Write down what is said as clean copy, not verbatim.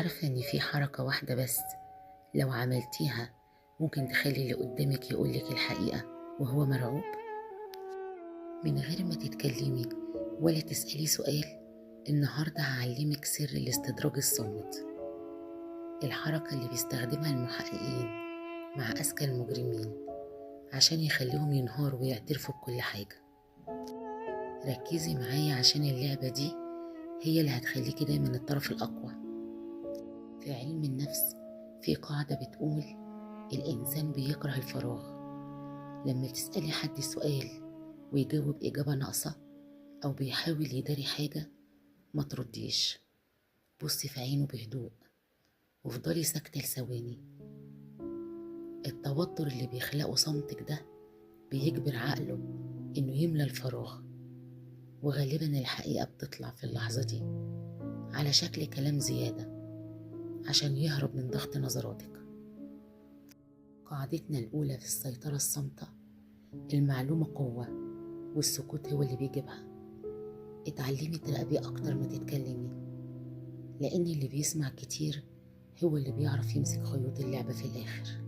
عارفة إن في حركة واحدة بس لو عملتيها ممكن تخلي اللي قدامك يقولك الحقيقة وهو مرعوب؟ من غير ما تتكلمي ولا تسألي سؤال، النهاردة هعلمك سر الاستدراج الصامت، الحركة اللي بيستخدمها المحققين مع أذكى المجرمين عشان يخليهم ينهاروا ويعترفوا بكل حاجة. ركزي معايا عشان اللعبة دي هي اللي هتخليكي دايما الطرف الأقوى. في علم النفس في قاعدة بتقول الإنسان بيكره الفراغ. لما تسألي حد سؤال ويجاوب إجابة ناقصة أو بيحاول يداري حاجة، ما ترديش، بصي في عينه بهدوء وفضلي ساكتة لثواني. التوتر اللي بيخلقه صمتك ده بيجبر عقله إنه يملى الفراغ، وغالبا الحقيقة بتطلع في اللحظة دي على شكل كلام زيادة عشان يهرب من ضغط نظراتك. قاعدتنا الأولى في السيطرة الصامتة: المعلومة قوة والسكوت هو اللي بيجيبها. اتعلمي تراقبي أكتر ما تتكلمي، لأن اللي بيسمع كتير هو اللي بيعرف يمسك خيوط اللعبة في الآخر.